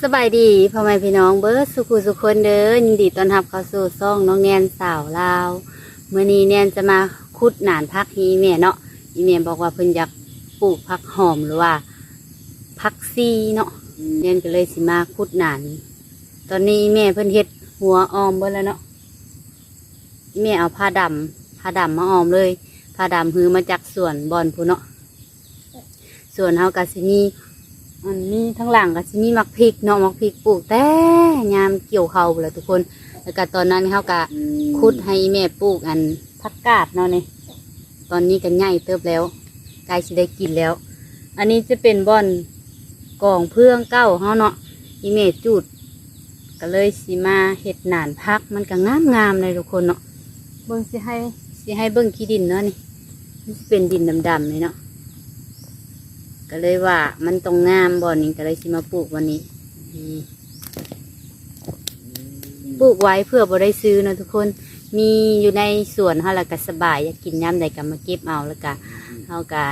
ສະບາຍດີພໍ່ແມ່ພີ່ນ້ອງເບິດສູ່ຜູ້ສູ່ຄົນເດີ ຍິນດີຕ້ອນຮັບເຂົ້າສູ່ຊ່ອງນ້ອງແນນສາວລາວ. ມື້ນີ້ແນນຈະມາຂຸດໜານຜັກໃຫ້ອີ່ແມ່ເນາະ. ອີ່ແມ່ບອກວ່າເພິ່ນຢາກປູກຜັກຫອມ ຫຼືວ່າຜັກຊີເນາະ. ແນນກໍເລີຍຊິມາຂຸດໜານ. ຕອນນີ້ອີ່ແມ່ເພິ່ນເຮັດຫົວອ່ອມເບິດແລ້ວເນາະ. ແມ່ເອົາຜ້າດຳ ຜ້າດຳມາອ້ອມເລີຍ. ຜ້າດຳຮືມາຈາກສວນບ່ອນພຸ້ນເນາະ. ສວນເຮົາກະຊິມີ ອັນນີ້ທາງຫຼັງກະຊິມີໝາກພິກເນາະ, ໝາກພິກປູກແຕ່ຍາມກ່ຽວເຂົ້າພຸ້ນລະທຸກຄົນ. ແລ້ວກະຕອນນັ້ນເຮົາກະ ອືມ ຂຸດໃຫ້ແມ່ປູກອັນຜັກກາດເນາະນີ້. ຕອນນີ້ກະໃຫຍ່ເຕີບແລ້ວ ໃກ້ຊິໄດ້ກິນແລ້ວ. ອັນນີ້ຈະເປັນບ່ອນກອງເຟືອງເກົ່າເຮົາເນາະ ອີ່ແມ່ຈູດ ກໍເລີຍຊິມາເຮັດໜານຜັກ. ມັນກໍງາມໆເດ້ທຸກຄົນເນາະ. ເບິ່ງ ຊິໃຫ້ ຊິໃຫ້ເບິ່ງຂີ້ດິນເນາະນີ້ ມັນຊິເປັນດິນດຳໆນີ້ເນາະ. ກໍເລີຍວ່າມັນຕ້ອງງາມບ່ອນນີ້ ກໍເລີຍຊິມາປູກບ່ອນນີ້. ນີ້ ປູກໄວ້ເພື່ອບໍ່ໄດ້ຊື້ເນາະທຸກຄົນ. ມີຢູ່ໃນສວນເຮົາ ແລ້ວກໍສະບາຍ ຢາກກິນຍາມໃດກໍມາເກັບເອົາ. ແລ້ວກໍເຮົາກະ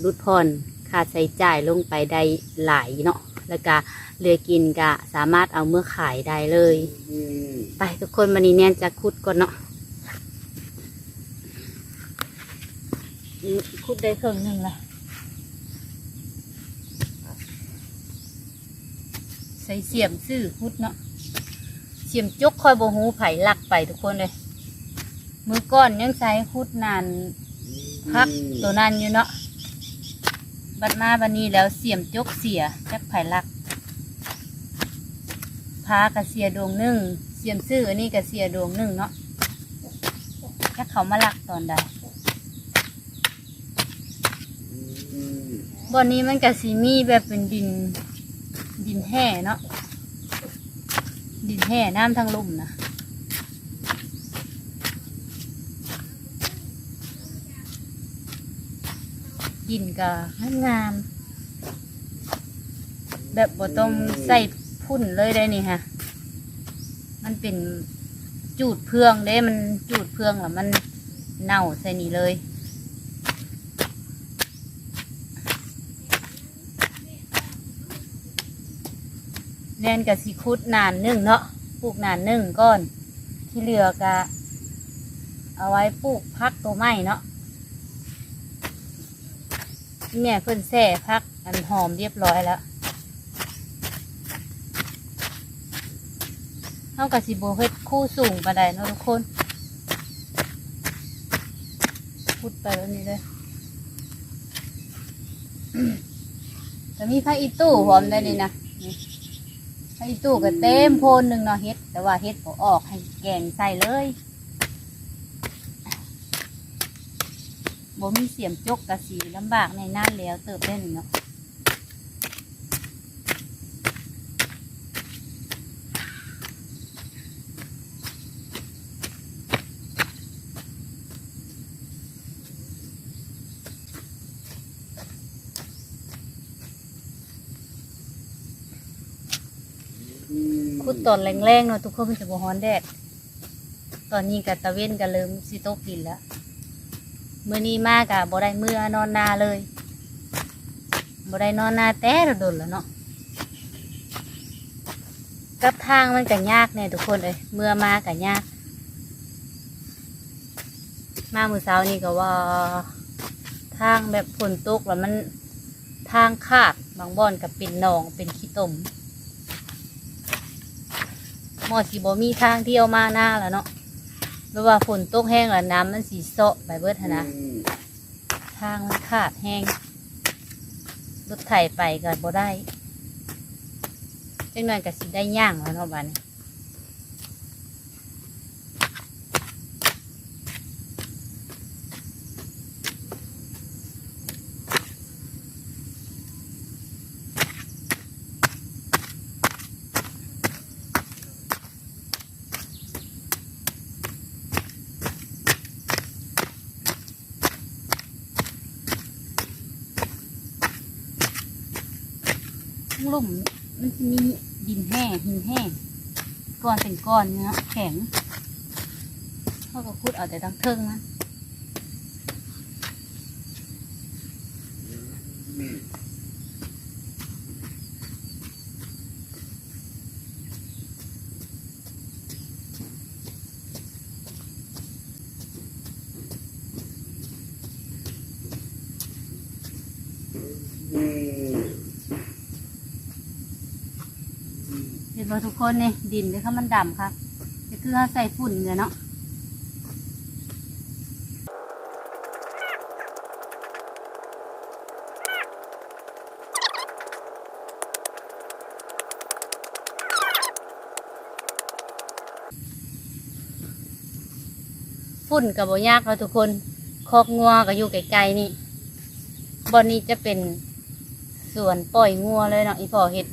ຫຼຸດຜ່ອນຄ່າໃຊ້ຈ່າຍລົງໄປໄດ້ຫຼາຍເນາະ. ແລ້ວກະເຫຼືອກິນກະສາມາດເອົາເມືອຂາຍໄດ້ເລີຍ. ອືມ ໄປທຸກຄົນ ບັດນີ້ແນນຈະຂຸດກ່ອນເນາະ. ອືມ ຂຸດໄດ້ເຄິ່ງໜຶ່ງລະ. ໃຊ້ສຽມຊື່ຂຸດເນາະ. ສຽມຈົກຂ້ອຍບໍ່ຮູ້ໃຜລັກໄປທຸກຄົນເອີຍ. ມື້ກ່ອນຍັງໃຊ້ຂຸດນັ້ນ ອືມ ຜັກໂຕນັ້ນຢູ່ເນາະ. ບັດມາບັດນີ້ແລ້ວສຽມຈົກເສຍ ຈັກໃຜລັກ. ພາກະເສຍດວງໜຶ່ງ ສຽມຊື່ອັນນີ້ກະເສຍດວງໜຶ່ງເນາະ. ຈັກເຂົາມາລັກຕອນໃດ. ອືມ ບ່ອນນີ້ມັນກະຊິມີແບບເປັນດິນ ດິນແຮ່ເນາະ ດິນແຮ່ນ້ຳທາງລຸ່ມນະ. ດິນກະງາມໆ ແບບບໍ່ຕ້ອງ ອືມ ໃສ່ຝຸ່ນເລີຍໄດ໋ນີ້ຫະ. ມັນເປັນຈູດເຟືອງເດ້ ມັນຈູດເຟືອງແລ້ວມັນເນົ່າໃສ່ນີ້ເລີຍ. ແນນກະຊິຂຸດໜານໜຶ່ງເນາະ ປູກໜານໜຶ່ງກ່ອນ ທີ່ເຫຼືອກະເອົາໄວ້ປູກຜັກໂຕໃໝ່ເນາະ. ແມ່ເພິ່ນແຊ່ຜັກອັນຫອມຮຽບຮ້ອຍແລ້ວ. ເຮົາກະຊິບໍ່ເຮັດຄູ່ສູງປານໃດເນາະທຸກຄົນ. ຂຸດໄປແບບນີ້ເລີຍ. ກະມີຜັກອີ່ຕູ່ພ້ອມໄດ໋ນີ້ນະ. ນີ້ ຜັກອີ່ຕູ່ກະເຕັມໂພນໜຶ່ງເນາະ ເຮັດ ແຕ່ວ່າເຮັດບໍ່ອອກ ໃຫ້ແກງໃສ່ເລີຍ. ບໍ່ມີສຽມຈົກກະຊິລຳບາກແດ່ ນານແລ້ວເຕີບແດ່ນີ້ເນາະ. ອືມ ຂຸດຕອນແລງໆເນາະທຸກຄົນ ມັນຈະບໍ່ຮ້ອນແດດ. ຕອນນີ້ກະຕາເວັນກະເລີ່ມຊິຕົກດິນແລ້ວ. ມື້ນີ້ມາກະບໍ່ໄດ້ເມືອນອນນາເລີຍ ບໍ່ໄດ້ນອນນາແຕ່ດົນແລ້ວເນາະ. ກັບທາງມັນກະຍາກແດ່ທຸກຄົນເອີຍ ເມືອມາກະຍາກ. ມາມື້ເຊົ້ານີ້ກະວ່າທາງແບບຝົນຕົກແລ້ວມັນ ທາງຂາດ ບາງບ່ອນກະເປັນໜອງ ເປັນຂີ້ຕົມ. ໝໍຊິບໍ່ມີທາງທ່ຽວມານາລະເນາະ ແບບວ່າຝົນຕົກແຮງລະນ້ຳມັນຊິເຊາະໄປເບິດຫັ້ນນະ. ອືມ ທາງມັນຂາດແຮງ ລົດໄຖໄປກະບໍ່ໄດ້. ຈັກໜ່ອຍກະຊິໄດ້ຍ່າງລະເນາະບາດນີ້. ລຸ່ມມັນຊິມີດິນແຮ່ ຫີນແຮ່ ກ້ອນເປັນກ້ອນເນາະ ແຂງ ເຮົາກໍຂຸດເອົາແຕ່ທາງເທິງມັນ. ເຫັນບໍ່ທຸກຄົນນີ້ ດິນເດ້ ຄັນມັນດຳຄັກ ກໍຄືເຮົາໃສ່ຝຸ່ນເລີຍເນາະ. ຝຸ່ນກໍບໍ່ຍາກເນາະທຸກຄົນ ຄອກງົວກໍຢູ່ໃກ້ໆນີ້. ບ່ອນນີ້ຈະເປັນສວນປ່ອຍງົວເລີຍເນາະ ອີ່ພໍ່ເຮັດ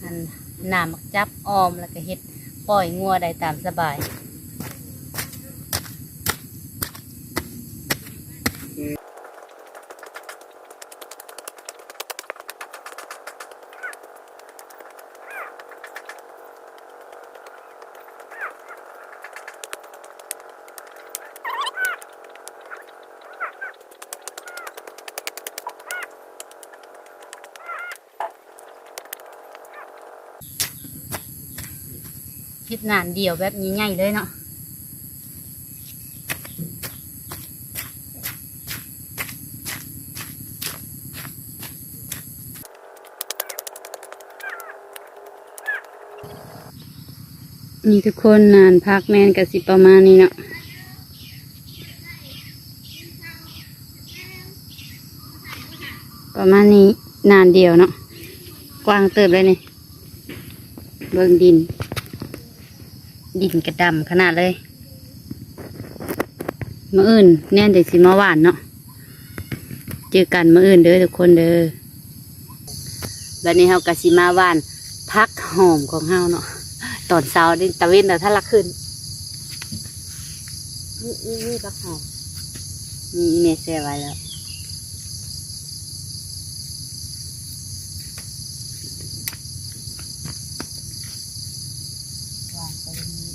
ອັນ ໜາໝາກຈັບອ້ອມ ແລ້ວກໍເຮັດປ່ອຍງົວໄດ້ຕາມສະບາຍ. ເຮັດໜານດຽວແບບໃຫຍ່ໆເລີຍເນາະ. ນີ້ທຸກຄົນ ໜານຜັກແມ່ນກໍຊິປະມານນີ້ເນາະ ປະມານນີ້ ໜານດຽວເນາະ ກວ້າງເຕີບເລີຍນີ້. ເບິ່ງດິນ ດິນກະດຳຂະໜາດເລີຍ. ມື້ອື່ນແນນຈັ່ງຊິມາຫວ່ານເນາະ ເຈີກັນມື້ອື່ນເດີທຸກຄົນເດີ. ບັດນີ້ເຮົາກໍຊິມາຫວ່ານຜັກຫອມຂອງເຮົາເນາະ ຕອນເຊົ້ານີ້ຕາເວັນລະທະລັກຂຶ້ນ. ນີ້ ນີ້ ນີ້ຜັກຫອມ ນີ້ ອີ່ແມ່ແຊ່ໄວ້ແລ້ວ. ຫວ່ານໄປເບິ່ງນີ້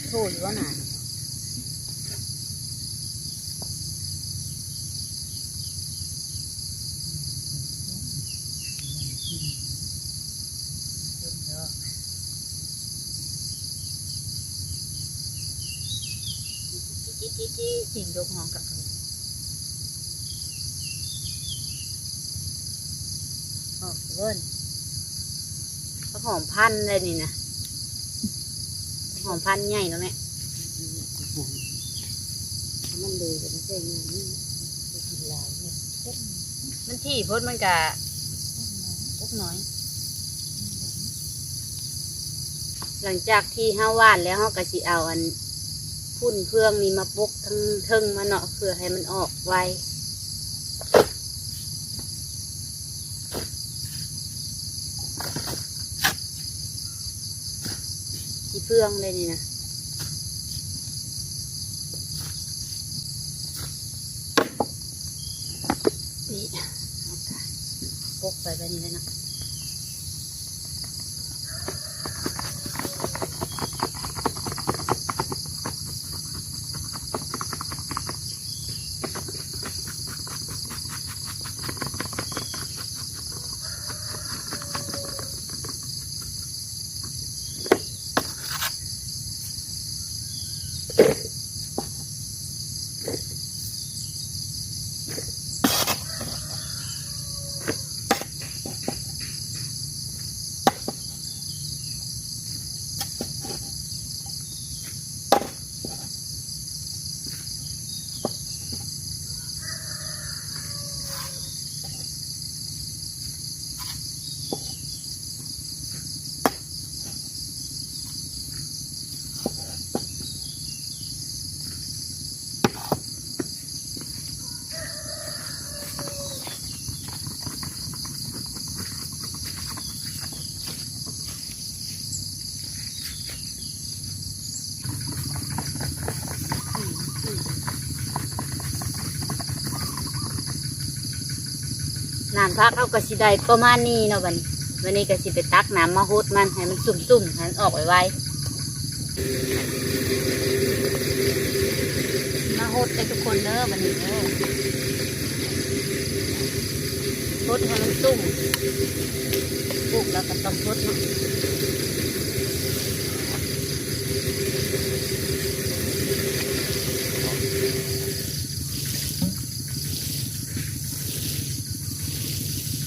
ໂທຢູ່ບໍ່ນານ ເບິ່ງເດີ. ຈີ່ໆໆ ສີດອກຫອມກັບ ອອກເວີ້ນ ຜັກຫອມພັນໄດ໋ນີ້ນະ ຜັກຫອມພັນໃຫຍ່ເນາະແມ່. ມັນເລີຍກໍບໍ່ໃສ່ງາມນີ້ ໄປກິນຫຼາຍເນາະ ມັນຖີ່ໂພດ ມັນກະກົກໜ້ອຍ. ຫຼັງຈາກທີ່ເຮົາຫວ່ານແລ້ວ ເຮົາກໍຊິເອົາອັນຝຸ່ນເຟືອງນີ້ມາປົກທາງເທິງມັນເນາະ ເພື່ອໃຫ້ມັນອອກໄວ. ຂີ້ເຟືອງເດ້ນີ້ນະ ນີ້ ເອົາກະປົກໄປແບບນີ້ເລີຍເນາະ. ນ້ຳຜັກເຮົາກໍຊິໄດ້ປະມານນີ້ເນາະ ບັດນີ້ ບັດນີ້ກໍຊິໄປຕັກນ້ຳມາຫົດມັນໃຫ້ມັນຊຸ່ມໆ ໃຫ້ມັນອອກໄວໆ ມາຫົດເດີທຸກຄົນເດີ ບັດນີ້ເດີ ຫົດໃຫ້ມັນຊຸ່ມ ປຸກແລ້ວກໍຕ້ອງຫົດເນາະ. ເ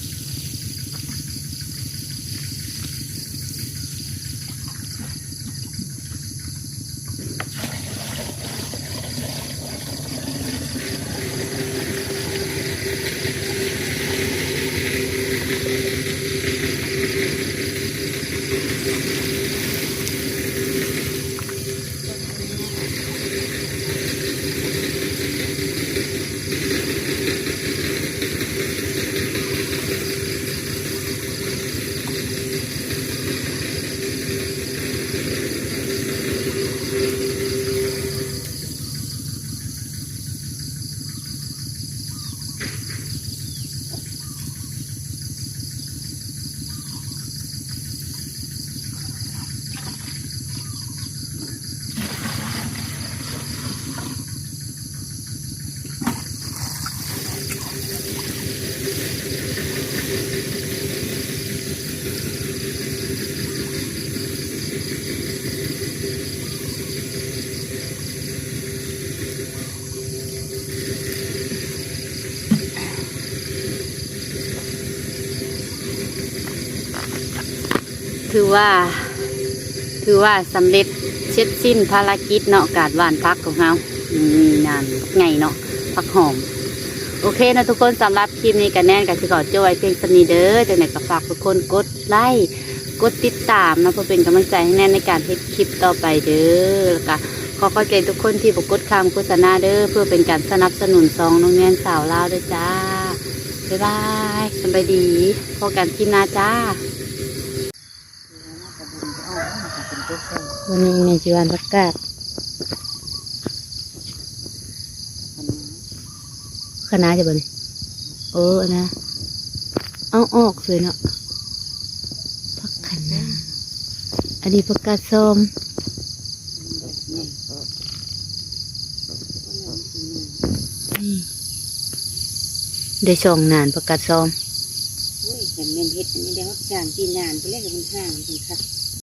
ຖືວ່າ ຖືວ່າສຳເລັດເສັດສິ້ນພາລະກິດເນາະ ການຫວ່ານຜັກຂອງເຮົາ. ອືມ ງານໃຫຍ່ເນາະ ຜັກຫອມ. ໂອເຄເນາະທຸກຄົນ ສຳລັບຄລິບນີ້ກະແນນກະຊິຂໍຈົບໄວ້ພຽງສ່ຳນີ້ເດີ. ຈັ່ງໃດກະຝາກທຸກຄົນກົດໄລ ກົດຕິດຕາມເນາະ ເພື່ອເປັນກຳລັງໃຈໃຫ້ແນນໃນການເຮັດຄລິບຕໍ່ໄປເດີ. ແລ້ວກະຂໍຂອບໃຈທຸກຄົນທີ່ບໍ່ກົດຂ້າມໂຄສະນາເດີ ເພື່ອເປັນການສະໜັບສະໜູນຊ່ອງນ້ອງແນນສາວລາວເດີຈ້າ. ບາຍບາຍ ສະບາຍດີ ພົບກັນຄລິບໜ້າຈ້າ. ວັນນີ້ແມ່ຊິຫວ່ານຜັກກາດ ຄະນ້າ ຄະນ້າຈະບໍ່ນີ້? ໂອ້ ອັນນະ ເອົາອອກເສີຍເນາະ ຜັກຄະນ້າ. ອັນນີ້ຜັກກາດຊອມ ນີ້ ໄດ້ສອງໜານ ຜັກກາດຊອມ. ໂອ້ຍ ຄັນແມ່ນເຮັດອັນນີ້ໄດ້ຮອດສາມສີ່ໜານພຸ້ນແຫຼະ ມັນຫ່າງເປັນຄັກ.